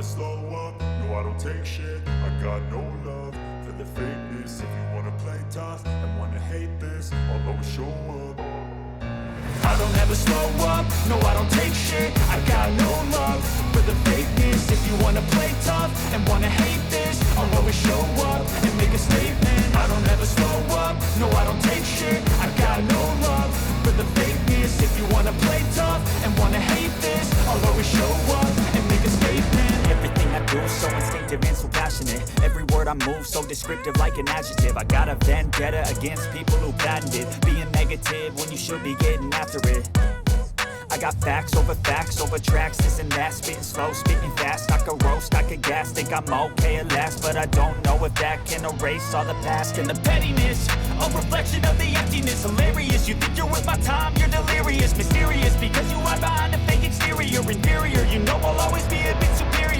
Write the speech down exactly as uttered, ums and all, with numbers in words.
Slow up, no, I don't take shit. I got no love for the fakeness. If you wanna play tough and wanna hate this, I'll always show up. I don't ever slow up, no, I don't take shit. I got no love for the fakeness. If you wanna play tough and wanna hate this, I'll always show up and make a statement. I don't ever slow up, no, I don't take shit. I got no love for the fakeness. If you wanna play tough and wanna hate this, I'll always show up and make a statement. Everything I do so instinctive and so passionate. Every word I move so descriptive like an adjective. I got a vendetta against people who patented being negative when you should be getting after it. I got facts over facts over tracks, this and that, spitting slow, spitting fast. I could roast, I could gas, think I'm okay at last, but I don't know if that can erase all the past. And the pettiness, a reflection of the emptiness. Hilarious, you think you're worth my time, you're delirious. Mysterious, because you hide behind a fake exterior. Inferior, you know I'll always be a bit superior.